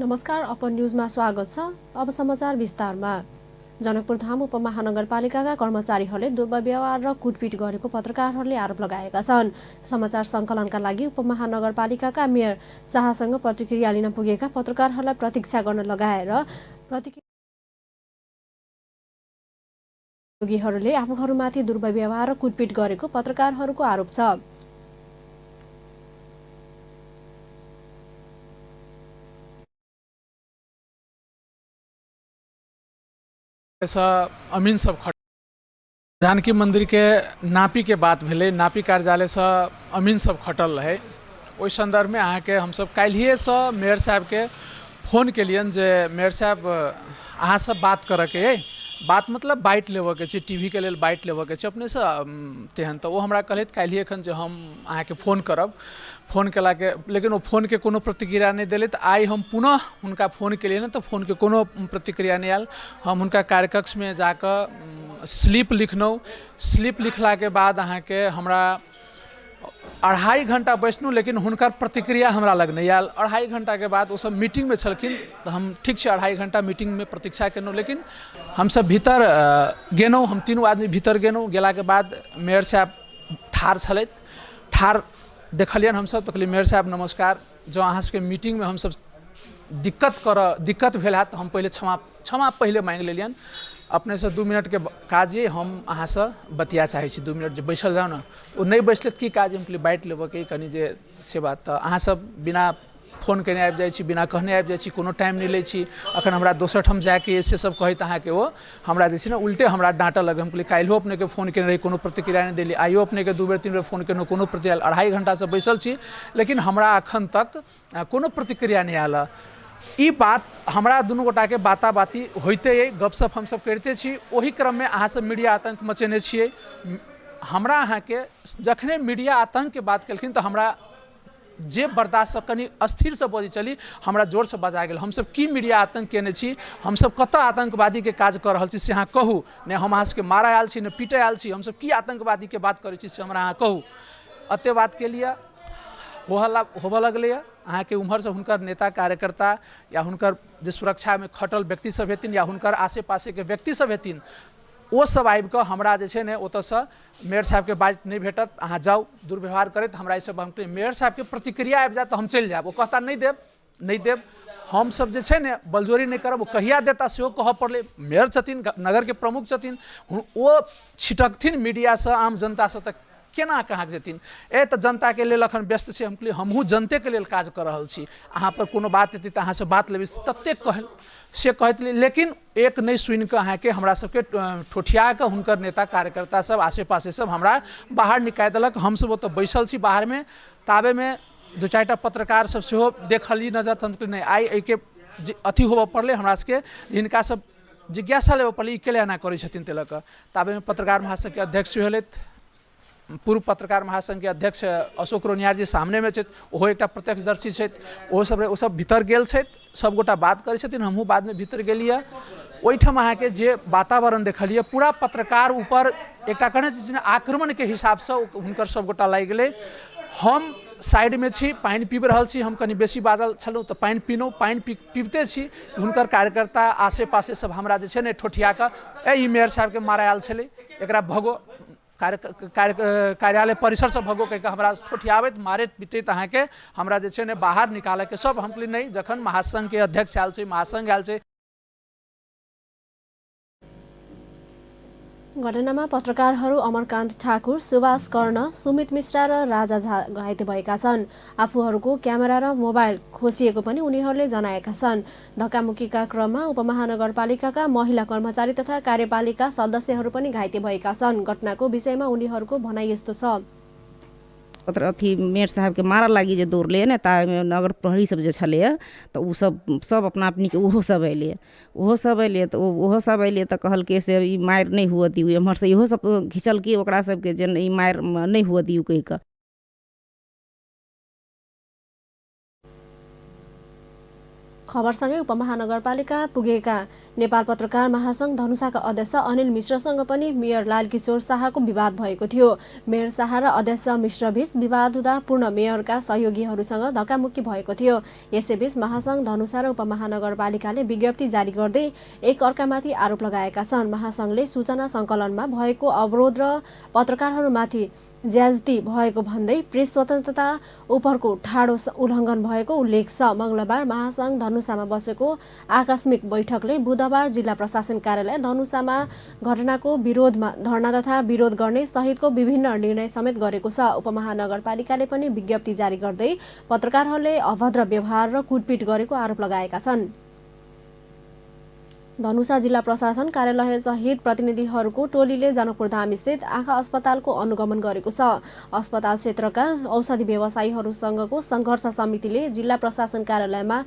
नमस्कार, अपन न्यूजमा स्वागत छ। अब समाचार विस्तारमा। जनकपुर धाम उपमहानगरपालिकाका कर्मचारीहरूले दुर्व्यवहार र कुटपिट गरेको पत्रकारहरूले आरोप लगाएका छन्। समाचार सङ्कलनका लागि उपमहानगरपालिकाका मेयर शाहसँग प्रतिक्रिया लिन पुगेका पत्रकारहरूलाई प्रतीक्षा गर्न लगाएर प्रतियोगीहरूले आफूहरूमाथि दुर्व्यवहार र कुटपिट गरेको पत्रकारहरूको आरोप छ। अमीन सब जानकी मंदिर के नापी के बात भेले, नापी कार्यालय से अमीन सब खटल रहे। ओहि संदर्भ में अहाँ के हम सब काल्हिए से मेयर साहब के फोन के लिए जे मेयर साहब अहाँ सब बात करे के है, बात मतलब बाइट लेवे के छै, टीवी के लिए बाइट लेवे के छै अपने से तेहन। तो वो हमरा कहले काल्हिए खन जे हम अहाँ के फोन करब। फोन केला के लेकिन वो फोन के कोनो प्रतिक्रिया नहीं दिले। तो आई हम पुनः उनका फोन के लिए ना, तो फोन के कोनो प्रतिक्रिया नहीं आयल। हम उनका कार्यकक्ष में जाकर स्लिप लिखनौ। स्लिप लिखला के बाद अहाँ के हमरा 2.5 घंटा बैसनू, लेकिन हुनकर प्रतिक्रिया हमरा लग नहीं आयल। 2.5 घंटा के बाद वो सब मीटिंग में छलखिन। तो हम ठीक से 2.5 घंटा मीटिंग में प्रतीक्षा केनौ, लेकिन हम सब भीतर गेनौ। हम तीनों आदमी भीतर गेनौ। गेला के बाद मेयर साहब ठार छलैत। ठार देखलियन हम सब। तो कहलिए मेयर साहब नमस्कार, जो अहाँ सबके मीटिंग में हम सब दिक्कत भेल है तो हम पहले क्षमा पहले मांग लेलियन। अपने से 2 मिनट के काज ये हम अहाँ से बतिया चाहे छी। 2 मिनट जो बैसल जाओ ना, वो नहीं बैसले की काज हम कहलिए बाइट लेबे के कनी जे से बात। तो अहाँ सब बिना फोन केने आबि जाइ छी, बिना कहने आबि जाइ छी, कोनो टाइम नहीं लै छी। अखन हमरा दोसर ठाम जाके से सब कहैत अहाँ के वो हमरा जे छै ना उल्टे हमरा डांटऽ लगे। हम कहलिए काल्हिओ अपने के फोन केने रही, कोनो प्रतिक्रिया नहीं देली। आइयो अपने के 2 बेर 3 बेर फोन केनो, कोनो प्रतिक्रिया। 2.5 घंटा से बैसल छी, लेकिन हमरा अखन तक कोनो प्रतिक्रिया नहीं आयल। ई बात हमरा दुनू गोटा के बाता बाती होते है, गपशप हम सब करते छी। वही क्रम में अहाँ सब मीडिया आतंक मचेने छिए। हमरा अहाँ के जखने मीडिया आतंक के बात केलखिन तो हमरा जे बर्दाश्त से कनी अस्थिर से बजी चली, हमरा जोर से बजा गेल। हम सब की मीडिया आतंक केने छी, हम सब कत आतंकवादी के काज कर रहल छी से अहाँ कहू ने। हम अहाँ सबके मारा आयल छी ने पीटे आयल छी। हम सब की आतंकवादी के बात करै छी से हमरा अहाँ कहू। अते बात के लिए होबऽ लगलै। अहाँ के उम्हर से हुनकर नेता कार्यकर्ता या हुनकर जे सुरक्षा में खटल व्यक्ति सब हेथिन या हुनकर आसे पासे के व्यक्ति सब हेथिन, वो सब आबि कऽ हमरा जे छै ने ओतऽ से मेयर साहब के बात नहीं भेटत, अहाँ जाउ दुर्व्यवहार करैत हमरा ई सब। हम मेयर साहब के प्रतिक्रिया आबि जात तो हम चलि जायब। वो कहता नहीं देब। हम सब जे छै ने बलजोरी नहीं करब। वो कहिया देता सेहो कहऽ पड़लै। मेयर छथिन, नगर के प्रमुख छथिन, वो छिटकथिन मीडिया से, आम जनता से, तक केना कहाँ जेथिन। तो जनता के लेल अखन व्यस्त छै। हम कहलिए हमहूँ जनते के लेल काज कर रहल छी। अहाँ पर कोनो बात हेतै तो अहाँ से बात लेबै तते से कहत। लेकिन एक नहीं सुनि कऽ अहाँ के हमरा सबके ठोठिया कऽ हुनकर नेता कार्यकर्ता सब आसे पासे सब हमरा बाहर निकालि देलक। हम सब ओतऽ बैसल छी बाहर में। ताबे में 2-4 टा पत्रकार सब सेहो देखली नजर। तो नहीं आई एहि के अथी होबऽ पड़लै हमरा सबके, जिनका सब जिज्ञासा लेबऽ पड़लै ई केले एना करै छथिन ते लऽ कऽ। ताबे में पत्रकार महासंघ के अध्यक्ष भेलथि, पूर्व पत्रकार महासंघ के अध्यक्ष अशोक रोनियार जी सामने में छथि, ओहो एकटा प्रत्यक्षदर्शी छथि। ओ सब भीतर गेल छथि, सब गोटा बात करै छथिन। हमहूँ बाद में भीतर गेलिए। ओहिठाम अहाँ के जे वातावरण देखलिए, पूरा पत्रकार ऊपर एकटा कहने छै आक्रमण के हिसाब से हुनकर सब गोटा लागि गेलै। हम साइड में छी, पानि पीब रहल छी। हम कनी बेसी बाजल छलहुँ तो पानि पीनौ, पानि पीबते छी। हुनकर कार्यकर्ता आसे पासे सब हमरा जे छै ने ठोठिया कऽ ई मेयर साहब के मारा आयल छलै, एकरा भगो कार्यालय परिसर से भगो कह हमरा ठोठियाबैत मारैत पीटैत अहाँ के हमरा जे छै ने बाहर निकाले के सब। हम कहलिए नहीं, जखन महासंघ के अध्यक्ष आयल छै, महासंघ आयल छै। घटनामा पत्रकारहरू अमरकान्त ठाकुर, सुभाष कर्ण, सुमित मिश्रा र राजा झा घाइते भएका छन्। आफूहरूको क्यामेरा र मोबाइल खोसिएको पनि उनीहरूले जनाएका छन्। धक्कामुक्कीका क्रममा उपमहानगरपालिकाका महिला कर्मचारी तथा कार्यपालिका सदस्यहरू पनि घाइते भएका छन्। घटनाको विषयमा उनीहरूको भनाइ यस्तो छ। अथी मेयर साहब के मारा लागी जे दौड़ले ने, ता नगर प्रहरी सब जे छलै तो उ सब अपना अपनी के ओहो सब अयलै तो कहलकै से ई मारि नहीं हुअ दियौ। एम्हर से इहो सब घिचलकै ओकरा सबके जे ई मारि नहीं हुअ दियौ कहि कऽ। खबरसँगै उपमहानगरपालिका पुगेका नेपाल पत्रकार महासंघ धनुषाका अध्यक्ष अनिल मिश्रसँग पनि मेयर लालकिशोर शाहको विवाद भएको थियो। मेयर शाह र अध्यक्ष मिश्रबीच विवाद हुँदा पूर्ण मेयरका सहयोगीहरूसँग धक्कामुक्की भएको थियो। यसैबीच महासंघ धनुषा र उपमहानगरपालिकाले विज्ञप्ति जारी गर्दै एक अर्कामाथि आरोप लगाएका छन्। महासंघले सूचना सङ्कलनमा भएको अवरोध र पत्रकारहरूमाथि ज्यादती भएको भन्दै प्रेस स्वतन्त्रता उपरको ठाडो उल्लङ्घन भएको उल्लेख छ। मङ्गलबार महासंघ धनुषामा बसेको आकस्मिक बैठकले बुधबार जिल्ला प्रशासन कार्यालय धनुषामा घटनाको विरोधमा धरना तथा विरोध गर्ने सहितको विभिन्न निर्णय समेत गरेको छ। उपमहानगरपालिकाले पनि विज्ञप्ति जारी गर्दै पत्रकारहरूले अभद्र व्यवहार र कुटपिट गरेको आरोप लगाएका छन्। धनुषा जिल्ला प्रशासन कार्यालय सहित प्रतिनिधिहरूको टोलीले जनकपुरधाम स्थित आँखा अस्पतालको अनुगमन गरेको छ। अस्पताल क्षेत्रका औषधि व्यवसायीहरूसँगको सङ्घर्ष समितिले जिल्ला प्रशासन कार्यालयमा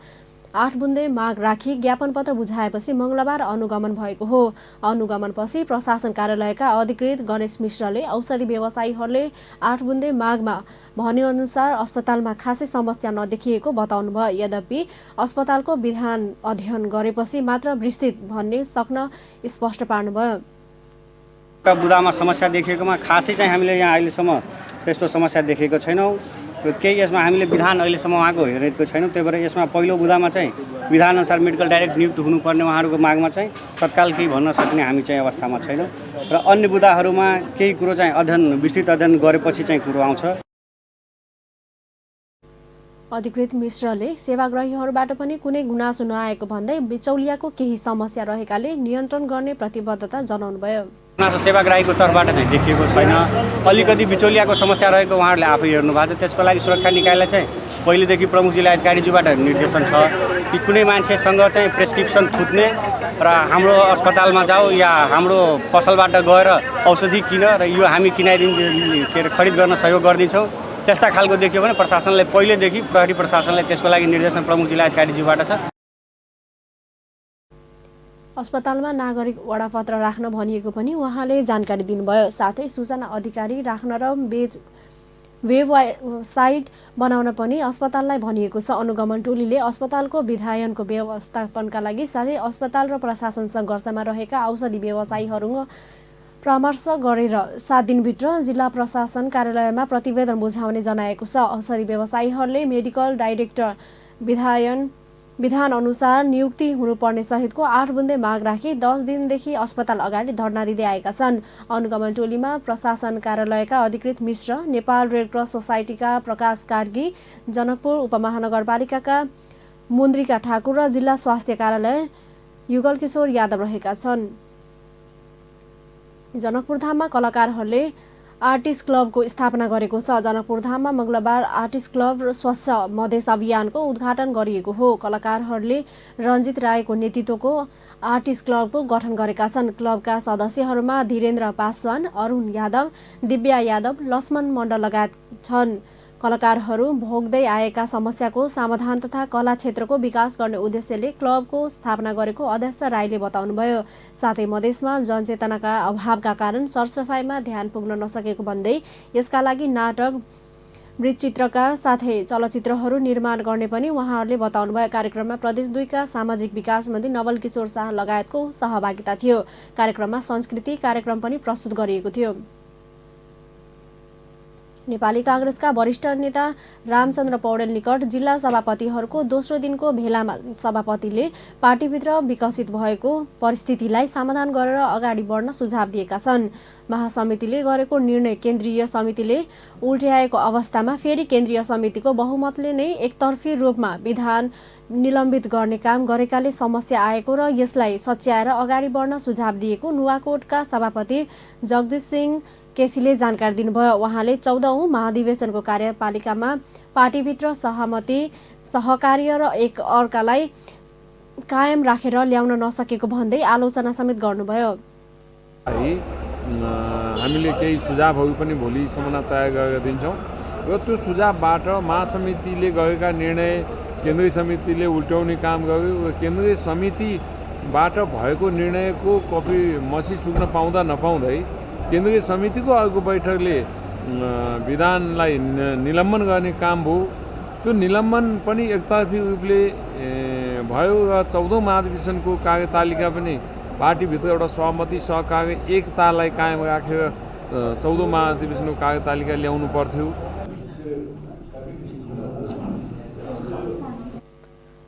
8 बुन्दे माग राखी ज्ञापन पत्र बुझाएपछि मङ्गलबार अनुगमन भएको हो। अनुगमनपछि प्रशासन कार्यालयका अधिकृत गणेश मिश्रले औषधि व्यवसायीहरूले 8 बुन्दे मागमा भनेअनुसार अस्पतालमा खासै समस्या नदेखिएको बताउनुभयो। यद्यपि अस्पतालको विधान अध्ययन गरेपछि मात्र विस्तृत भन्ने सक्न स्पष्ट पार्नुभयो। बुदामा समस्या देखिएकोमा खासै चाहिँ हामीले यहाँ अहिलेसम्म त्यस्तो समस्या देखेको छैनौँ। केही यसमा हामीले विधान अहिलेसम्म उहाँको हेरेको छैनौँ। त्यही भएर यसमा पहिलो बुदामा चाहिँ विधानअनुसार मेडिकल डाइरेक्ट नियुक्त हुनुपर्ने उहाँहरूको मागमा चाहिँ तत्काल केही भन्न सक्ने हामी चाहिँ अवस्थामा छैनौँ र अन्य बुदाहरूमा केही कुरो चाहिँ विस्तृत अध्ययन गरेपछि चाहिँ कुरो आउँछ। अधिकृत मिश्रले सेवाग्राहीहरूबाट पनि कुनै गुनासो नआएको भन्दै बिचौलियाको केही समस्या रहेकाले नियन्त्रण गर्ने प्रतिबद्धता जनाउनुभयो। गुनासो सेवाग्राहीको तर्फबाट चाहिँ देखिएको छैन। अलिकति बिचौलियाको समस्या रहेको उहाँहरूले आफै हेर्नु भएको छ। त्यसको लागि सुरक्षा निकायलाई चाहिँ पहिलेदेखि प्रमुख जिल्ला अधिकारीज्यूबाट निर्देशन छ कि कुनै मान्छेसँग चाहिँ प्रेस्क्रिप्सन फुट्ने र हाम्रो अस्पतालमा जाऊ या हाम्रो पसलबाट गएर औषधि किन र यो हामी खरिद गर्न सहयोग गरिदिन्छौँ त्यस्ता खालको देखियो भने प्रशासनलाई पहिलेदेखि प्रहरी प्रशासनलाई त्यसको लागि निर्देशन प्रमुख जिल्ला अधिकारीज्यूबाट छ। अस्पतालमा नागरिक वडापत्र राख्न भनिएको पनि उहाँले जानकारी दिनुभयो। साथै सूचना अधिकारी राख्न र वेबसाइट बनाउन पनि अस्पताललाई भनिएको छ। अनुगमन टोलीले अस्पतालको विधायनको व्यवस्थापनका लागि साथै अस्पताल र प्रशासन सङ्घर्षमा रहेका औषधि व्यवसायीहरू परामर्श गरेर 7 दिनभित्र जिल्ला प्रशासन कार्यालयमा प्रतिवेदन बुझाउने जनाएको छ। औषधि व्यवसायीहरूले मेडिकल डाइरेक्टर विधान अनुसार नियुक्ति हुनुपर्ने सहितको 8 बुन्दे माग राखी 10 दिनदेखि अस्पताल अगाडि धरना दिँदै आएका छन्। अनुगमन टोलीमा प्रशासन कार्यालयका अधिकृत मिश्र, नेपाल रेड क्रस सोसाइटीका प्रकाश कार्की, जनकपुर उपमहानगरपालिकाका मुन्द्रिका ठाकुर र जिल्ला स्वास्थ्य कार्यालय युगल किशोर यादव रहेका छन्। जनकपुरधाममा कलाकारहरूले आर्टिस्ट क्लबको स्थापना गरेको छ। जनकपुरधाममा मङ्गलबार आर्टिस्ट क्लब र स्वच्छ मधेस अभियानको उद्घाटन गरिएको हो। कलाकारहरूले रञ्जित रायको नेतृत्वको आर्टिस्ट क्लबको गठन गरेका छन्। क्लबका सदस्यहरूमा धीरेन्द्र पासवान, अरुण यादव, दिव्या यादव, लक्ष्मण मण्डल लगायत छन्। कलाकारहरू भोग्दै आएका समस्याको समाधान तथा कला क्षेत्रको विकास गर्ने उद्देश्यले क्लबको स्थापना गरेको अध्यक्ष राईले बताउनुभयो। साथै मधेसमा जनचेतनाका अभावका कारण सरसफाइमा ध्यान पुग्न नसकेको भन्दै यसका लागि नाटक, वृत्तचित्रका साथै चलचित्रहरू निर्माण गर्ने पनि उहाँहरूले बताउनुभयो। कार्यक्रममा प्रदेश 2 का सामाजिक विकास मन्त्री नवल किशोर शाह लगायतको सहभागिता थियो। कार्यक्रममा संस्कृति कार्यक्रम पनि प्रस्तुत गरिएको थियो। नेपाली काङ्ग्रेसका वरिष्ठ नेता रामचन्द्र पौडेल निकट जिल्ला सभापतिहरूको दोस्रो दिनको भेलामा सभापतिले पार्टीभित्र विकसित भएको परिस्थितिलाई समाधान गरेर अगाडि बढ्न सुझाव दिएका छन्। महासमितिले गरेको निर्णय केन्द्रीय समितिले उल्ट्याएको अवस्थामा फेरि केन्द्रीय समितिको बहुमतले नै एकतर्फी रूपमा विधान निलम्बित गर्ने काम गरेकाले समस्या आएको र यसलाई सच्याएर अगाडि बढ्न सुझाव दिएको नुवाकोटका सभापति जगदीश सिंह केसीले जानकारी दिनुभयो। उहाँले 14औं महाधिवेशनको कार्यपालिकामा पार्टीभित्र सहमति, सहकार्य र एक अर्कालाई कायम राखेर ल्याउन नसकेको भन्दै आलोचना समेत गर्नुभयो। हामीले केही सुझावहरू पनि भोलिसम्म तयार गरेर दिन्छौँ र त्यो सुझावबाट महासमितिले गरेका निर्णय केन्द्रीय समितिले उल्टाउने काम गर्यो र केन्द्रीय समितिबाट भएको निर्णयको कपी मसी सुक्न पाउँदा नपाउँदै केन्द्रीय समितिको अर्को बैठकले विधानलाई निलम्बन गर्ने काम भयो। त्यो निलम्बन पनि एकतर्फी रूपले भयो र 14औं महाधिवेशनको कार्यतालिका पनि पार्टीभित्र एउटा सहमति सहकार्य एकतालाई कायम राखेर 14औं महाधिवेशनको कार्यतालिका ल्याउनु पर्थ्यो।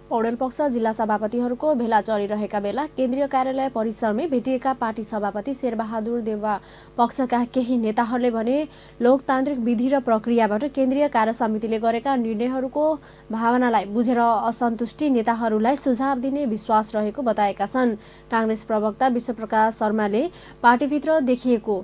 पौडेल पक्ष जिल्ला सभापतिहरूको भेला चलिरहेका बेला केन्द्रीय कार्यालय परिसरमै भेटिएका पार्टी सभापति शेरबहादुर देउवा पक्षका केही नेताहरूले भने लोकतान्त्रिक विधि र प्रक्रियाबाट केन्द्रीय कार्य समितिले गरेका निर्णयहरूको भावनालाई बुझेर असन्तुष्टि नेताहरूलाई सुझाव दिने विश्वास रहेको बताएका छन्। काङ्ग्रेस प्रवक्ता विश्वप्रकाश शर्माले पार्टीभित्र देखिएको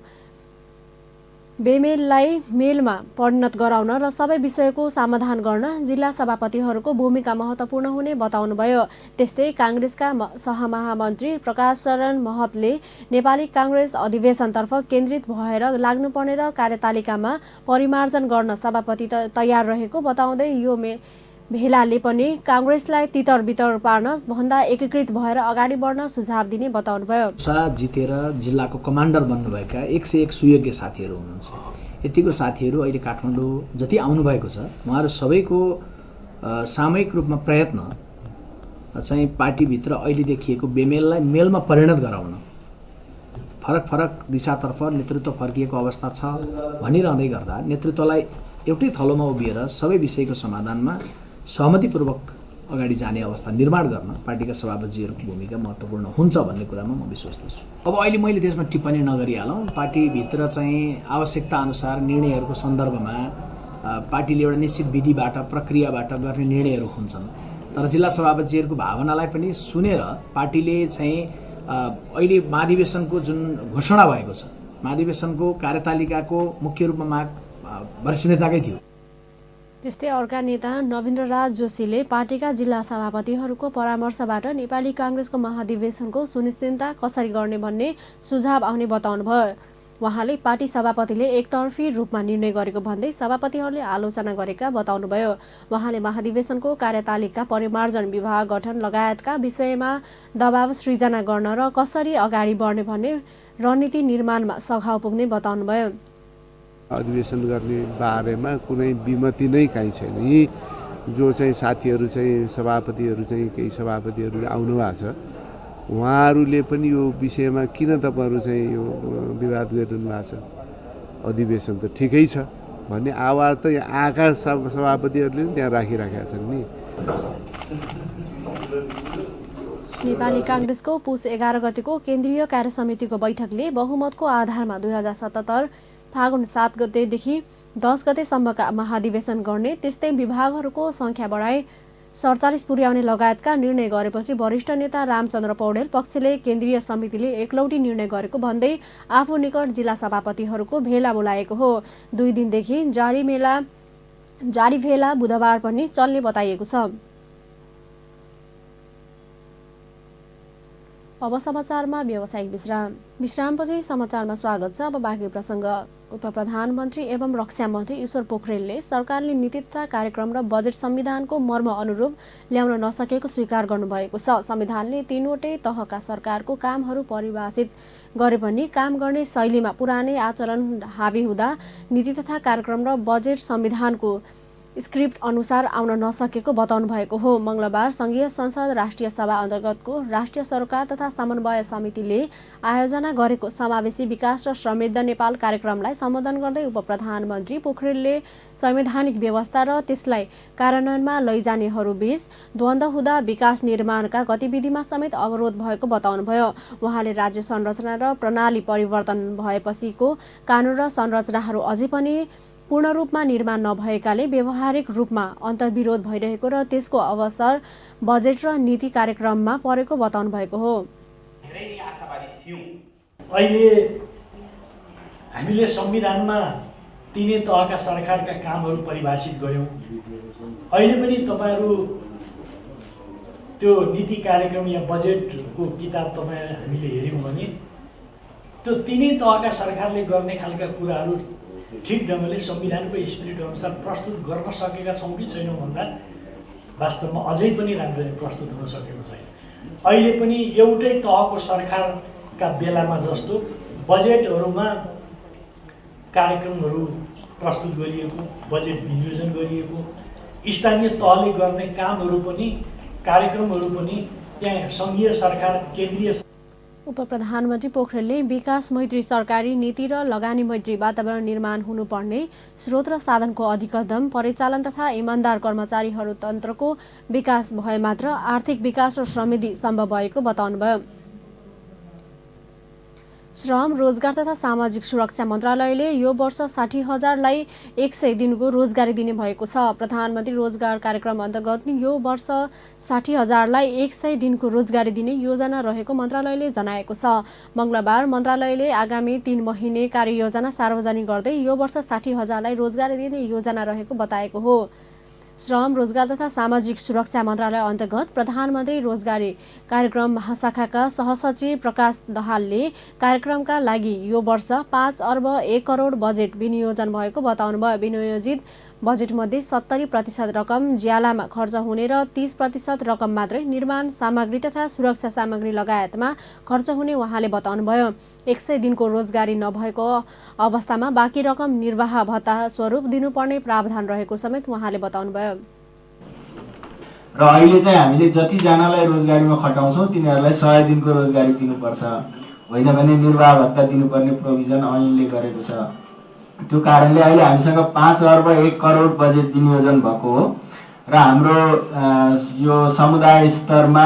बेमेललाई मेलमा परिणत गराउन र सबै विषयको समाधान गर्न जिल्ला सभापतिहरूको भूमिका महत्त्वपूर्ण हुने बताउनुभयो। त्यस्तै काङ्ग्रेसका सहमहामन्त्री प्रकाश शरण महतले नेपाली काङ्ग्रेस अधिवेशनतर्फ केन्द्रित भएर लाग्नुपर्ने र कार्यतालिकामा परिमार्जन गर्न सभापति तयार रहेको बताउँदै यो भेलाले पनि काङ्ग्रेसलाई तितर बितर पार्न भन्दा एकीकृत भएर अगाडि बढ्न सुझाव दिने बताउनुभयो। जितेर जिल्लाको कमान्डर बन्नुभएका 101 सुयोग्य साथीहरू हुनुहुन्छ। यतिको साथीहरू अहिले काठमाडौँ जति आउनुभएको छ उहाँहरू सबैको सामूहिक रूपमा प्रयत्न चाहिँ पार्टीभित्र अहिले देखिएको बेमेललाई मेलमा परिणत गराउन, फरक फरक दिशातर्फ नेतृत्व फर्किएको अवस्था छ भनिरहँदै गर्दा नेतृत्वलाई एउटै थलोमा उभिएर सबै विषयको समाधानमा सहमतिपूर्वक अगाडि जाने अवस्था निर्माण गर्न पार्टीका सभापतिहरूको भूमिका महत्त्वपूर्ण हुन्छ भन्ने कुरामा म विश्वस्त छु। अब अहिले मैले त्यसमा टिप्पणी नगरिहालौँ। पार्टीभित्र चाहिँ आवश्यकता अनुसार निर्णयहरूको सन्दर्भमा पार्टीले एउटा निश्चित विधिबाट प्रक्रियाबाट गर्ने निर्णयहरू हुन्छन्, तर जिल्ला सभापतिहरूको भावनालाई पनि सुनेर पार्टीले चाहिँ अहिले महाधिवेशनको जुन घोषणा भएको छ, महाधिवेशनको कार्यतालिकाको मुख्य रूपमा माग वरिष्ठ नेताकै थियो। त्यस्तै अर्का नेता नवीन्द्र राज जोशीले पार्टीका जिल्ला सभापतिहरूको परामर्शबाट नेपाली काङ्ग्रेसको महाधिवेशनको सुनिश्चितता कसरी गर्ने भन्ने सुझाव आउने बताउनुभयो। उहाँले पार्टी सभापतिले एकतर्फी रूपमा निर्णय गरेको भन्दै सभापतिहरूले आलोचना गरेका बताउनुभयो। उहाँले महाधिवेशनको कार्यतालिका परिमार्जन विभाग गठन लगायतका विषयमा दबाव सृजना गर्न र कसरी अगाडि बढ्ने भन्ने रणनीति निर्माणमा सघाउ पुग्ने बताउनुभयो। अधिवेशन गर्ने बारेमा कुनै विमति नै काहीँ छैन। यी जो चाहिँ साथीहरू चाहिँ सभापतिहरू चाहिँ केही सभापतिहरू आउनु भएको छ उहाँहरूले पनि यो विषयमा किन तपाईँहरू चाहिँ यो विवाद गरिरहनु भएको छ, अधिवेशन त ठिकै छ भन्ने आवाज त यहाँ आएका सभापतिहरूले पनि त्यहाँ राखिराखेका छन् नि। नेपाली काङ्ग्रेसको पुस 11 गतेको केन्द्रीय कार्य समितिको बैठकले बहुमतको आधारमा 2077 फागुन 7 गतेदेखि 10 गतेसम्मका महाधिवेशन गर्ने, त्यस्तै विभागहरूको सङ्ख्या बढाई 47 पुर्याउने लगायतका निर्णय गरेपछि वरिष्ठ नेता रामचन्द्र पौडेल पक्षले केन्द्रीय समितिले एकलौटी निर्णय गरेको भन्दै आफू निकट जिल्ला सभापतिहरूको भेला बोलाएको हो। 2 दिनदेखि जारी भेला बुधबार पनि चल्ने बताइएको छ। अब समाचारमा व्यावसायिक विश्रामपछि समाचारमा स्वागत छ। अब बाँकी प्रसङ्ग। उपप्रधानमन्त्री एवं रक्षा मन्त्री ईश्वर पोखरेलले सरकारले नीति तथा कार्यक्रम र बजेट संविधानको मर्म अनुरूप ल्याउन नसकेको स्वीकार गर्नुभएको छ। संविधानले 3वटै तहका सरकारको कामहरू परिभाषित गरे पनि काम गर्ने शैलीमा पुरानै आचरण हावी हुँदा नीति तथा कार्यक्रम र बजेट संविधानको स्क्रिप्ट अनुसार आउन नसकेको बताउनु भएको हो। मंगलबार संघीय संसद राष्ट्रिय सभा अन्तर्गतको राष्ट्रिय सरकार तथा समन्वय समितिले आयोजना गरेको समावेशी विकास र समृद्ध नेपाल कार्यक्रमलाई सम्बोधन गर्दै उपप्रधानमन्त्री पोखरेलले संवैधानिक व्यवस्था र त्यसलाई कार्यान्वयनमा लैजानेहरूबीच द्वन्द्व हुँदा विकास निर्माणका गतिविधिमा समेत अवरोध भएको बताउनुभयो। उहाँले राज्य संरचना र प्रणाली परिवर्तन भएपछिको कानून र संरचनाहरू अझै पनि पूर्ण रूपमा निर्माण नभएकाले व्यवहारिक रूपमा अन्तर्विरोध भइरहेको र त्यसको अवसर बजेट र नीति कार्यक्रममा परेको बताउनु भएको हो। धेरै नै आशावादी थियौं। अहिले हामीले संविधानमा तीनै तहका सरकारका कामहरू परिभाषित गर्यौं। अहिले पनि तपाईहरु त्यो नीति कार्यक्रम या बजेटको किताब हामीले हेर्यौं भने त्यो तीनै तहका सरकारले गर्ने खालका कुराहरू ठिक ढङ्गले संविधानको स्पिरिट अनुसार प्रस्तुत गर्न सकेका छौं कि छैनौं भन्दा वास्तवमा अझै पनि राम्ररी प्रस्तुत हुन सकेको छैन। अहिले पनि एउटै तहको सरकारका बेलामा जस्तो बजेटहरूमा कार्यक्रमहरू प्रस्तुत गरिएको, बजेट विनियोजन गरिएको, स्थानीय तहले गर्ने कामहरू पनि कार्यक्रमहरू पनि त्यहाँ सङ्घीय सरकार केन्द्रीय उपप्रधानमन्त्री पोखरेलले विकास मैत्री सरकारी नीति र लगानी मैत्री वातावरण निर्माण हुनुपर्ने, स्रोत र साधनको अधिकतम परिचालन तथा इमान्दार कर्मचारीहरू तन्त्रको विकास भए मात्र आर्थिक विकास र समृद्धि सम्भव भएको बताउनुभयो। श्रम, रोजगार तथा सामाजिक सुरक्षा मन्त्रालयले यो वर्ष 60,000लाई 100 दिनको रोजगारी दिने भएको छ। प्रधानमन्त्री रोजगार कार्यक्रम अन्तर्गत यो वर्ष 60,000लाई 100 दिनको रोजगारी दिने योजना रहेको मन्त्रालयले जनाएको छ। मङ्गलबार मन्त्रालयले आगामी 3 महिने कार्ययोजना सार्वजनिक गर्दै यो वर्ष 60,000लाई रोजगारी दिने योजना रहेको बताएको हो। श्रम, रोजगार तथा सामाजिक सुरक्षा मन्त्रालय अन्तर्गत प्रधानमन्त्री रोजगारी कार्यक्रम महाशाखाका सहसचिव प्रकाश दहालले कार्यक्रमका लागि यो वर्ष 5 अर्ब 1 करोड बजेट विनियोजन भएको बताउनुभयो। विनियोजित बजेटमध्ये 70% रकम ज्यालामा खर्च हुने र 30% रकम मात्रै निर्माण सामग्री तथा सुरक्षा सामग्री लगायतमा खर्च हुने उहाँले बताउनुभयो। 100 दिनको रोजगारी नभएको अवस्थामा बाँकी रकम निर्वाह भत्ता स्वरूप दिनुपर्ने प्रावधान रहेको समेत उहाँले बताउनुभयो। र अहिले चाहिँ हामीले जतिजनालाई रोजगारीमा खटाउँछौँ तिनीहरूलाई 100 दिनको रोजगारी दिनुपर्छ, होइन भने निर्वाह भत्ता दिनुपर्ने प्रोभिजन ऐनले गरेको छ। त्यो कारणले अहिले हामीसँग 5 अर्ब 1 करोड बजेट विनियोजन भएको हो र हाम्रो यो समुदाय स्तरमा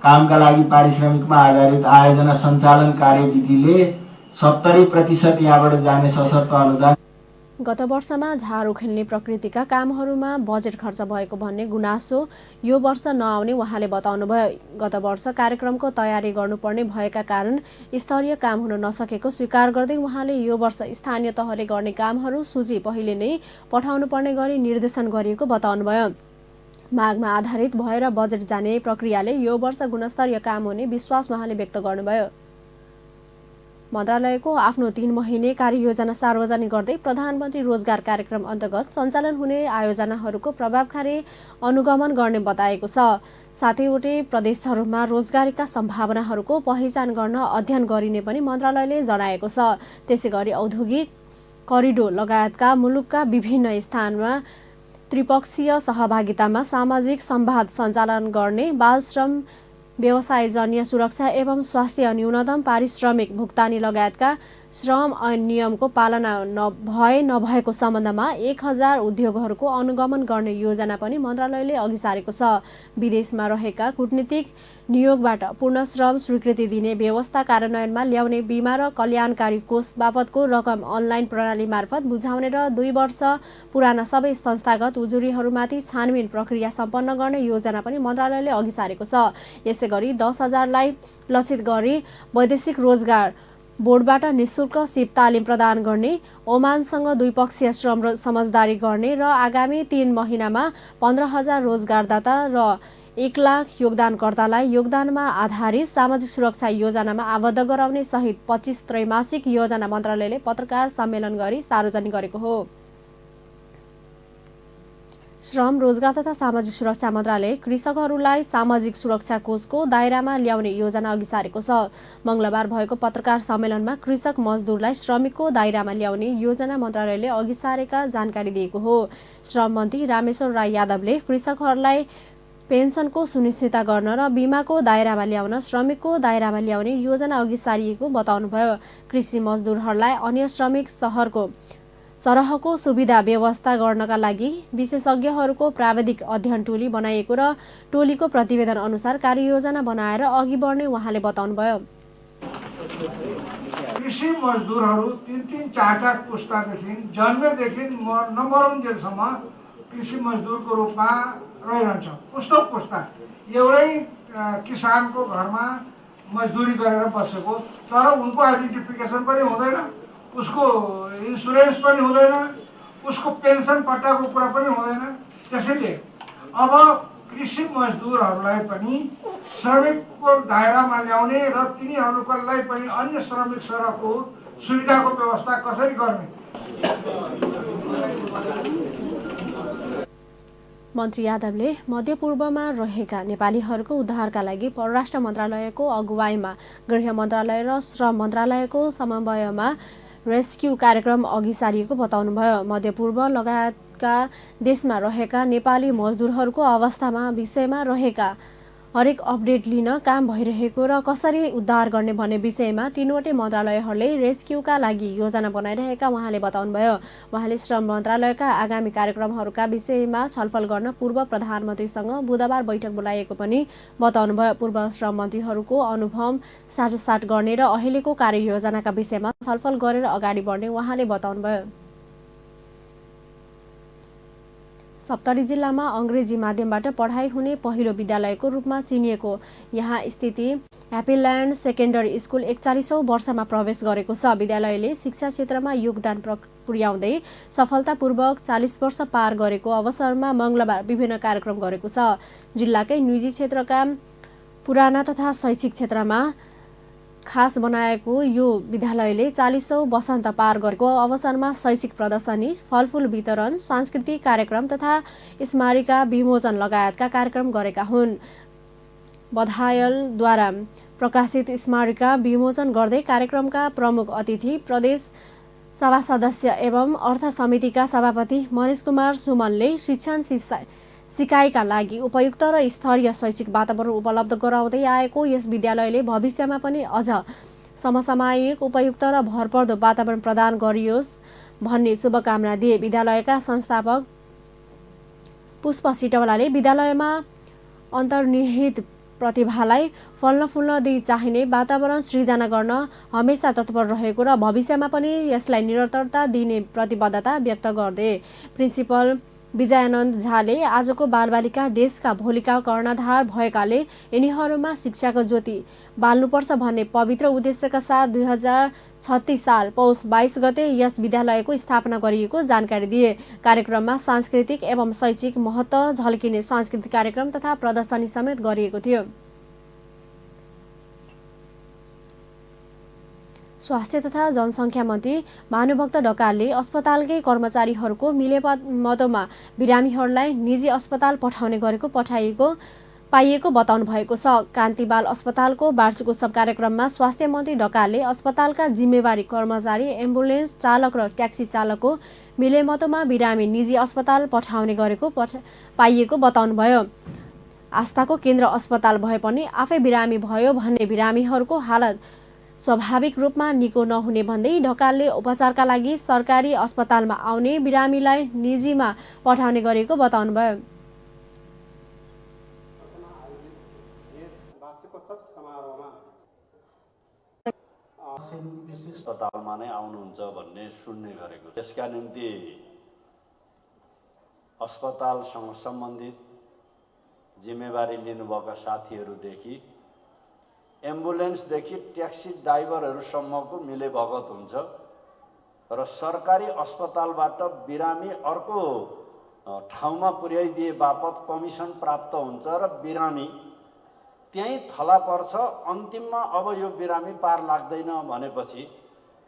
कामका लागि पारिश्रमिकमा आधारित आयोजना सञ्चालन कार्यविधिले 70% यहाँबाट जाने सशर्त अनुदान। गत वर्षमा झारो खेल्ने प्रकृतिका कामहरूमा बजेट खर्च भएको भन्ने गुनासो यो वर्ष नआउने उहाँले बताउनुभयो। गत वर्ष कार्यक्रमको तयारी गर्नुपर्ने भएका कारण स्तरीय काम हुन नसकेको स्वीकार गर्दै उहाँले यो वर्ष स्थानीय तहले गर्ने कामहरू सूची पहिले नै पठाउनु पर्ने गरी निर्देशन गरिएको बताउनुभयो। मागमा आधारित भएर बजेट जाने प्रक्रियाले यो वर्ष गुणस्तरीय काम हुने विश्वास उहाँले व्यक्त गर्नुभयो। मन्त्रालयको आफ्नो 3 महिने कार्ययोजना सार्वजनिक गर्दै प्रधानमन्त्री रोजगार कार्यक्रम अन्तर्गत सञ्चालन हुने आयोजनाहरूको प्रभावकारी अनुगमन गर्ने बताएको छ। साथैवटै प्रदेशहरूमा रोजगारीका सम्भावनाहरूको पहिचान गर्न अध्ययन गरिने पनि मन्त्रालयले जनाएको छ। त्यसैगरी औद्योगिक करिडोर लगायतका मुलुकका विभिन्न स्थानमा त्रिपक्षीय सहभागितामा सामाजिक संवाद सञ्चालन गर्ने, बाल श्रम, व्यवसायजन्य सुरक्षा एवं स्वास्थ्य, न्यूनतम पारिश्रमिक भुक्तानी लगायतका श्रम ऐन नियमको पालना नभएको सम्बन्धमा 1000 उद्योगहरूको अनुगमन गर्ने योजना पनि मन्त्रालयले अघि सारेको छ। विदेशमा रहेका कूटनीतिक नियोगबाट पूर्ण श्रम स्वीकृति दिने व्यवस्था कार्यान्वयनमा ल्याउने, बीमा र कल्याणकारी कोष बापतको रकम अनलाइन प्रणाली मार्फत बुझाउने र 2 वर्ष पुराना सबै संस्थागत उजुरीहरूमाथि छानबिन प्रक्रिया सम्पन्न गर्ने योजना पनि मन्त्रालयले अघि सारेको छ। यसैगरी 10,000लाई लक्षित गरी वैदेशिक रोजगार बोर्डबाट निःशुल्क सिप तालिम प्रदान गर्ने, ओमानसँग द्विपक्षीय श्रम र समझदारी गर्ने र आगामी 3 महिनामा 15,000 रोजगारदाता र 1 लाख योगदानकर्तालाई योगदानमा आधारित सामाजिक सुरक्षा योजनामा आबद्ध गराउने सहित 25 त्रैमासिक योजना मन्त्रालयले पत्रकार सम्मेलन गरी सार्वजनिक गरेको हो। श्रम, रोजगार तथा सामाजिक सुरक्षा मन्त्रालय कृषकहरूलाई सामाजिक सुरक्षा कोषको दायरामा ल्याउने योजना अघि सारेको छ। मङ्गलबार भएको पत्रकार सम्मेलनमा कृषक मजदुरलाई श्रमिकको दायरामा ल्याउने योजना मन्त्रालयले अघि सारेका जानकारी दिएको हो। श्रम मन्त्री रामेश्वर राय यादवले कृषकहरूलाई पेन्सनको सुनिश्चितता गर्न र बिमाको दायरामा ल्याउन श्रमिकको दायरामा ल्याउने योजना अघि सारिएको बताउनुभयो। कृषि मजदुरहरूलाई अन्य श्रमिक सरहको सुविधा व्यवस्था गर्नका लागि विशेषज्ञहरूको प्राविधिक अध्ययन टोली बनाइएको र टोलीको प्रतिवेदन अनुसार कार्ययोजना बनाएर अघि बढ्ने उहाँले बताउनुभयो। कृषि मजदुरहरू 3-3, 4-4 पुस्तादेखि जन्मेदेखि नमरुन्जेलसम्म कृषि मजदुरको रूपमा रहिरहन्छ। पुस्ता एउटै किसानको घरमा मजदुरी गरेर बसेको, तर उनको आइडेन्टिफिकेसन पनि हुँदैन, उसको इन्सुरेन्स पनि हुँदैन, उसको पेन्सन पट्टाको कुरा पनि हुँदैन। त्यसैले अब कृषि मजदुरहरूलाई पनि श्रमिकको दायरामा ल्याउने र तिनीहरूलाई पनि अन्य श्रमिक सरहको सुविधाको व्यवस्था कसरी गर्ने। मन्त्री यादवले मध्यपूर्वमा रहेका नेपालीहरूको उद्धारका लागि परराष्ट्र मन्त्रालयको अगुवाईमा गृह मन्त्रालय र श्रम मन्त्रालयको समन्वयमा रेस्क्यु कार्यक्रम अघि सारिएको बताउनुभयो। मध्यपूर्व लगायतका देशमा रहेका नेपाली मजदुरहरूको अवस्थामा विषयमा रहेका हरेक अपडेट लिन काम भइरहेको र कसरी उद्धार गर्ने भन्ने विषयमा तीनवटै मन्त्रालयहरूले रेस्क्युका लागि योजना बनाइरहेका उहाँले बताउनुभयो। उहाँले श्रम मन्त्रालयका आगामी कार्यक्रमहरूका विषयमा छलफल गर्न पूर्व प्रधानमन्त्रीसँग बुधबार बैठक बोलाइएको पनि बताउनुभयो। पूर्व श्रम मन्त्रीहरूको अनुभव साटासाट गर्ने र अहिलेको कार्ययोजनाका विषयमा छलफल गरेर अगाडि बढ्ने उहाँले बताउनुभयो। सप्तरी जिल्लामा अङ्ग्रेजी माध्यमबाट पढाइ हुने पहिलो विद्यालयको रूपमा चिनिएको यहाँ स्थिति ह्याप्पील्यान्ड सेकेन्डरी स्कुल 41औं वर्षमा प्रवेश गरेको छ। विद्यालयले शिक्षा क्षेत्रमा योगदान पुर्याउँदै सफलतापूर्वक 40 वर्ष पार गरेको अवसरमा मङ्गलबार विभिन्न कार्यक्रम गरेको छ। जिल्लाकै निजी क्षेत्रका पुराना तथा शैक्षिक क्षेत्रमा खास बनाएको यो विद्यालयले 40औं वसन्त पार गरेको अवसरमा शैक्षिक प्रदर्शनी, फलफुल वितरण, सांस्कृतिक कार्यक्रम तथा स्मारिका विमोचन लगायतका कार्यक्रम गरेका हुन्। बधायलद्वारा प्रकाशित स्मारिका विमोचन गर्दै कार्यक्रमका प्रमुख अतिथि प्रदेश सभा सदस्य एवं अर्थ समितिका सभापति मनिष कुमार सुमनले शिक्षण सिकाइका लागि उपयुक्त र स्तरीय शैक्षिक वातावरण उपलब्ध गराउँदै आएको यस विद्यालयले भविष्यमा पनि अझ समसामयिक उपयुक्त र भरपर्दो वातावरण प्रदान गरियोस् भन्ने शुभकामना दिए। विद्यालयका संस्थापक पुष्प सिटौलाले विद्यालयमा अन्तर्निहित प्रतिभालाई फल्न फुल्न दिई चाहिने वातावरण सृजना गर्न हमेसा तत्पर रहेको र भविष्यमा पनि यसलाई निरन्तरता दिने प्रतिबद्धता व्यक्त गर्दै प्रिन्सिपल विजयानन्द झाले आजको बालबालिका देशका भोलिका कर्णधार भएकाले यिनीहरूमा शिक्षाको ज्योति बाल्नुपर्छ भन्ने पवित्र उद्देश्यका साथ 2036 साल पौष 22 गते यस विद्यालयको स्थापना गरिएको जानकारी दिए। कार्यक्रममा सांस्कृतिक एवं शैक्षिक महत्त्व झल्किने सांस्कृतिक कार्यक्रम तथा प्रदर्शनी समेत गरिएको थियो। स्वास्थ्य तथा जनसङ्ख्या मन्त्री भानुभक्त ढकालले अस्पतालकै कर्मचारीहरूको मिलेमतोमा बिरामीहरूलाई निजी अस्पताल पठाउने गरेको पाइएको बताउनु भएको छ। कान्तिबाल अस्पतालको वार्षिक उत्सव कार्यक्रममा स्वास्थ्य मन्त्री ढकालले अस्पतालका जिम्मेवारी कर्मचारी, एम्बुलेन्स चालक र ट्याक्सी चालकको मिलेमतोमा बिरामी निजी अस्पताल पठाउने गरेको पाइएको बताउनुभयो। आस्थाको केन्द्र अस्पताल भए पनि आफै बिरामी भयो भन्ने बिरामीहरूको हालत स्वाभाविक रूपमा निको नहुने भन्दै ढकालले उपचारका लागि सरकारी अस्पतालमा आउने बिरामीलाई निजीमा पठाउने गरेको बताउनुभयो। अस्पतालमा नै आउनुहुन्छ भन्ने सुन्ने गरेको, यसका निम्ति अस्पतालसँग सम्बन्धित जिम्मेवारी लिनुभएका साथीहरूदेखि एम्बुलेन्सदेखि ट्याक्सी ड्राइभरहरूसम्मको मिलेभगत हुन्छ र सरकारी अस्पतालबाट बिरामी अर्को ठाउँमा पुर्याइदिए बापत कमिसन प्राप्त हुन्छ र बिरामी त्यहीँ थला पर्छ। अन्तिममा अब यो बिरामी पार लाग्दैन भनेपछि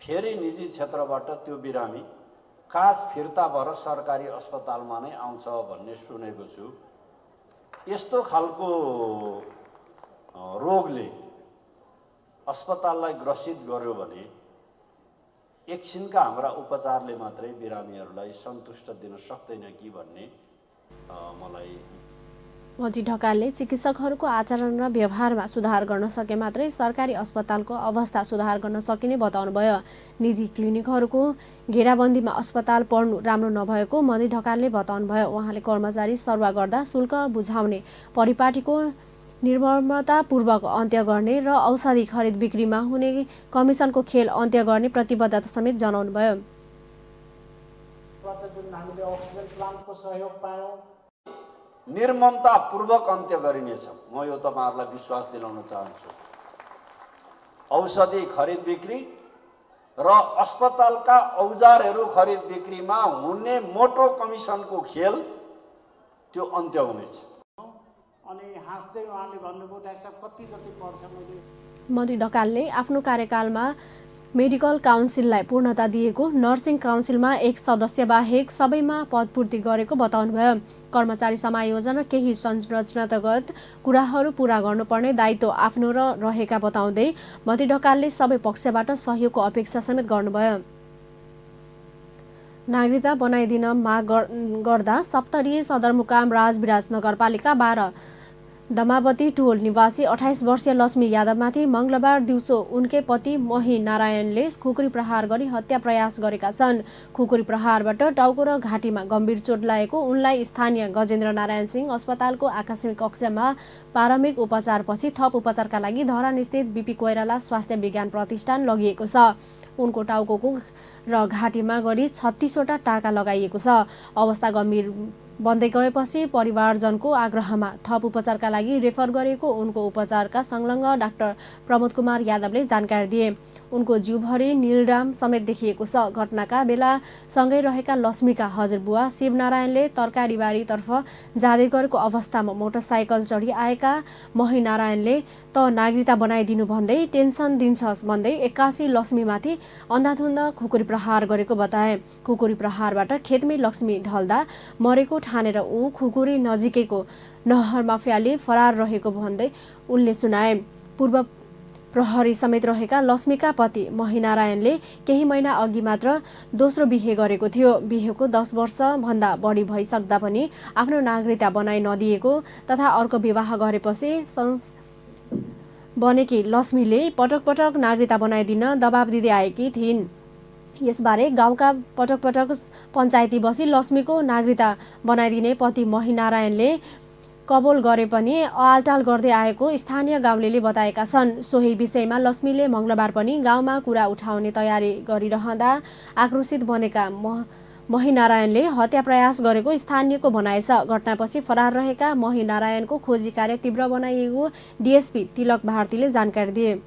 फेरि निजी क्षेत्रबाट त्यो बिरामी काज फिर्ता भएर सरकारी अस्पतालमा नै आउँछ भन्ने सुनेको छु। यस्तो खालको रोगले अस्पताललाई ग्रसित गर्यो भने एकछिनका हाम्रा उपचारले मात्रै बिरामीहरूलाई सन्तुष्ट दिन सक्दैन कि भन्ने मलाई। मन्त्री ढकालले चिकित्सकहरूको आचरण र व्यवहारमा सुधार गर्न सके मात्रै सरकारी अस्पतालको अवस्था सुधार गर्न सकिने बताउनुभयो। निजी क्लिनिकहरूको घेराबन्दीमा अस्पताल पढ्नु राम्रो नभएको मन्त्री ढकालले बताउनुभयो। उहाँले कर्मचारी सरुवा गर्दा शुल्क बुझाउने परिपाटीको निर्ममतापूर्वक अन्त्य गर्ने र औषधि खरिद बिक्रीमा हुने कमिसनको खेल अन्त्य गर्ने प्रतिबद्धता समेत जनाउनुभयो। निर्ममतापूर्वक अन्त्य गरिनेछ, म यो तपाईहरुलाई विश्वास दिलाउन चाहन्छु। औषधि खरिद बिक्री र अस्पतालका औजारहरू खरिद बिक्रीमा हुने मोटो कमिसनको खेल त्यो अन्त्य हुनेछ। अनि हाँस्दै उहाँले भन्नुभयो डाक्टर साहब कति जति पर्छ मैले। मन्त्री ढकालले आफ्नो कार्यकालमा मेडिकल काउन्सिललाई पूर्णता दिएको, नर्सिङ काउन्सिलमा 1 सदस्य बाहेक सबैमा पदपूर्ति गरेको बताउनुभयो। कर्मचारी समायोजन र केही संरचनागत कुराहरू पूरा गर्नुपर्ने दायित्व आफ्नो रहेका बताउँदै मन्त्री ढकालले सबै पक्षबाट सहयोगको अपेक्षा समेत गर्नुभयो। नागरिकता बनाइदिन माग गर्दा सप्तरी सदरमुकाम राजविराज नगरपालिका 12 दमावती टोल निवासी 28 वर्षीय लक्ष्मी यादवमाथि मंगलबार दिउँसो उनकै पति मोही नारायणले खुकुरी प्रहार गरी हत्या प्रयास गरेका छन्। खुकुरी प्रहारबाट टाउको र घाँटीमा गम्भीर चोट लागेको उनलाई स्थानीय गजेन्द्र नारायण सिंह अस्पतालको आकस्मिक कक्षमा प्रारम्भिक उपचारपछि थप उपचारका लागि धरानस्थित बीपी कोइराला स्वास्थ्य विज्ञान प्रतिष्ठान लगिएको छ। उनको टाउको र घाँटीमा गरी 36 वटा टाका लगाइएको छ। अवस्था गम्भीर बन्दै गएपछि परिवारजनको आग्रहमा थप उपचारका लागि रेफर गरेको उनको उपचारका संलग्न डाक्टर प्रमोद कुमार यादवले जानकारी दिए। उनको जिउभरि नीलडाम समेत देखिएको छ। घटनाका बेला सँगै रहेका लक्ष्मीका हजुरबुवा शिवनारायणले तरकारीबारीतर्फ जाँदै गरेको अवस्थामा मोटरसाइकल चढी आएका मोही नारायणले त नागरिकता बनाइदिनु भन्दै टेन्सन दिन्छस् भन्दै 81 लक्ष्मीमाथि अन्धाधुन्द खुकुरी प्रहार गरेको बताए। खुकुरी प्रहारबाट खेतमै लक्ष्मी ढल्दा मरेको ठानेर ऊ खुकुरी नजिकैको नहरमा फ्याली फरार रहेको भन्दै उनले सुनाए। पूर्व प्रहरी समेत रहेका लक्ष्मीका पति महिनारायणले केही महिना अघि मात्र दोस्रो बिहे गरेको थियो। बिहेको 10 वर्षभन्दा बढी भइसक्दा पनि आफ्नो नागरिकता बनाइ नदिएको तथा अर्को विवाह गरेपछि बनेकी लक्ष्मीले पटक पटक नागरिकता बनाइदिन दबाब दिँदै आएकी थिइन्। यसबारे गाउँका पटक पटक पञ्चायती बसी लक्ष्मीको नागरिकता बनाइदिने पति महिनारायणले कबोल गरे पनि आलटाल गर्दै आएको स्थानीय गाउँलेले बताएका छन्। सोही विषयमा लक्ष्मीले मंगलबार पनि गाउँमा कुरा उठाउने तयारी गरिरहँदा आक्रोशित बनेका महिनारायणले हत्या प्रयास गरेको स्थानीयको भनाइ छ। घटनापछि फरार रहेका महिनारायणको खोजी कार्य तीव्र बनाइएको डीएसपी तिलक भारतीले जानकारी दिए।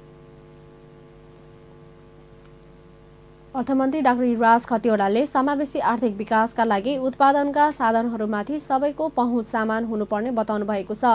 अर्थमन्त्री डाक्टर युवराज खतिवड़ाले समावेशी आर्थिक विकासका लागि उत्पादनका साधनहरूमाथि सबैको पहुँच समान हुनुपर्ने बताउनु भएको छ।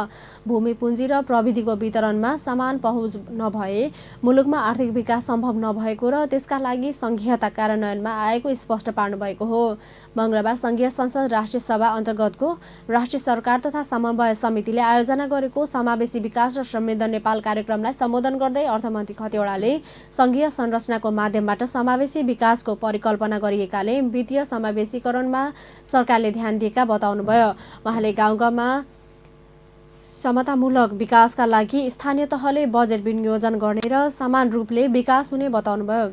भूमि पुँजी र प्रविधिको वितरणमा समान पहुँच नभए मुलुकमा आर्थिक विकास सम्भव नभएको र त्यसका लागि संघीयता कार्यान्वयनमा आएको स्पष्ट पार्नु भएको हो। मंगलबार संघीय संसद राष्ट्रिय सभा अन्तर्गतको राष्ट्रिय सरकार तथा समन्वय समितिले आयोजना गरेको समावेशी विकास र समृद्ध नेपाल कार्यक्रमलाई सम्बोधन गर्दै अर्थमन्त्री खतिवड़ाले संघीय संरचनाको माध्यमबाट समावेशी विकासको परिकल्पना गरिएकाले वित्तीय समावेशीकरणमा सरकारले ध्यान दिएका बताउनुभयो। उहाँले गाउँगाउँमा समतामूलक विकासका लागि स्थानीय तहले बजेट विनियोजन गर्ने र समान रूपले विकास हुने बताउनुभयो।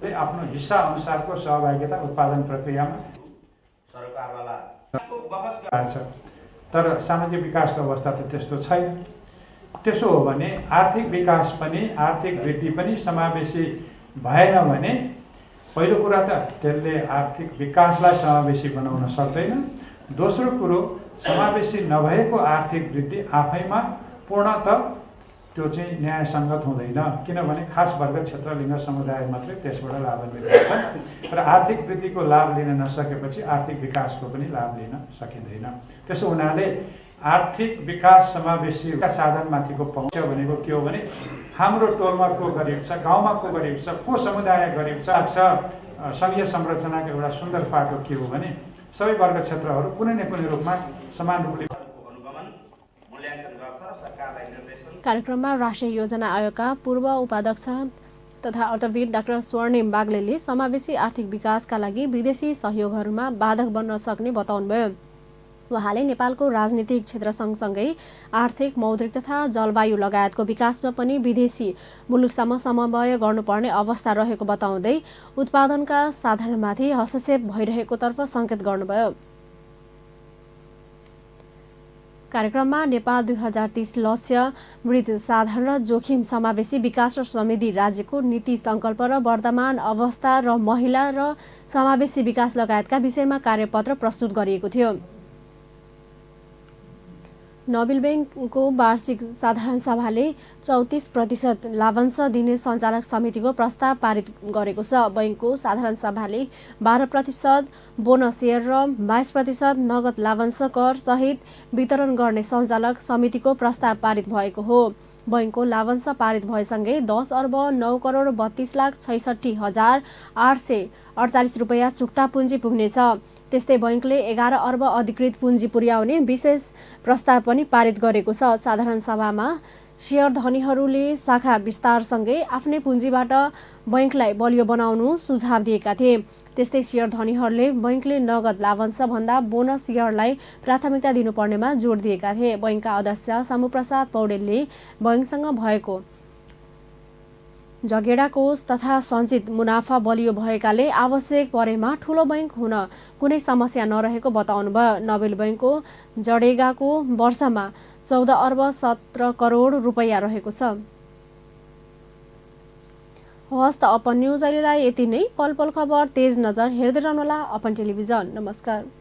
आफ्नो हिस्सा अनुसारको सहभागिता उत्पादन प्रक्रियामा सरकारवाला छ, तर सामाजिक विकासको अवस्था त त्यस्तो छैन। त्यसो हो भने आर्थिक विकास पनि आर्थिक वृद्धि पनि समावेशी भएन भने पहिलो कुरा त त्यसले आर्थिक विकासलाई समावेशी बनाउन सक्दैन। दोस्रो कुरो समावेशी नभएको आर्थिक वृद्धि आफैमा पूर्णतः त्यो चाहिँ न्यायसङ्गत हुँदैन, किनभने खास वर्ग क्षेत्र लिङ्ग समुदाय मात्रै त्यसबाट लाभान्वित हुन्छ र आर्थिक वृद्धिको लाभ लिन नसकेपछि आर्थिक विकासको पनि लाभ लिन सकिँदैन। त्यसो हुनाले आर्थिक विकास समावेशीका साधनमाथिको पहुँच भनेको के हो भने हाम्रो टोलमा को गरिब छ, गाउँमा को गरिब छ, को समुदाय गरिब छ। संघीय संरचनाको एउटा सुन्दर पाटो के हो भने सबै वर्ग क्षेत्रहरू कुनै न कुनै रूपमा समान रूपले कार्यक्रममा राष्ट्रिय योजना आयोगका पूर्व उपाध्यक्ष तथा अर्थविद डाक्टर स्वर्णिम बागलेले समावेशी आर्थिक विकासका लागि विदेशी सहयोगहरूमा बाधक बन्न सक्ने बताउनुभयो। उहाँले नेपालको राजनीतिक क्षेत्र सँगसँगै आर्थिक, मौद्रिक तथा जलवायु लगायतको विकासमा पनि विदेशी मुलुकसम्म समन्वय गर्नुपर्ने अवस्था रहेको बताउँदै उत्पादनका साधनमाथि हस्तक्षेप भइरहेको तर्फ सङ्केत गर्नुभयो। कार्यक्रममा नेपाल 2030 लक्ष्य, मृत साधन र जोखिम, समावेशी विकास र समृद्धि, राज्यको नीति सङ्कल्प र वर्तमान अवस्था र महिला र समावेशी विकास लगायतका विषयमा कार्यपत्र प्रस्तुत गरिएको थियो। नोबेल बैंकको वार्षिक साधारण सभाले 34% लाभांश दिने सञ्चालक समितिको प्रस्ताव पारित गरेको छ। बैंकको साधारण सभाले 12% बोनस सेयर र 22% नगद लाभांश कर सहित वितरण गर्ने सञ्चालक समितिको प्रस्ताव पारित भएको हो। बैंकको लाभांश पारित भएसँगै 10 अर्ब 9 करोड 32,46,848 रुपैयाँ चुक्ता पुँजी पुग्नेछ। त्यस्तै बैंकले 11 अर्ब अधिकृत पुँजी पुर्याउने विशेष प्रस्ताव पनि पारित गरेको छ। साधारण सभामा शेयर धनीहरूले शाखा विस्तारसँगै आफ्नै पुँजीबाट बैंकलाई बलियो बनाउनु सुझाव दिएका थिए। त्यस्तै शेयर धनीहरूले बैंकले नगद लाभांश भन्दा बोनस शेयरलाई प्राथमिकता दिनुपर्नेमा जोड दिएका थिए। बैंकका अध्यक्ष सामुप्रसाद पौडेलले बैंकसँग भएको जगेडा कोष तथा सञ्चित मुनाफा बलियो भएकाले आवश्यक परेमा ठूलो बैंक हुन कुनै समस्या नरहेको बताउनुभयो। नोबेल बैंकको जडेगाको वर्षमा 14 अर्ब 17 करोड रुपैयाँ रहेको छ। हवस् त अपन न्युज अहिलेलाई यति नै। पल पल खबर तेज नजर हेर्दै रहनुहोला अपन टेलिभिजन। नमस्कार।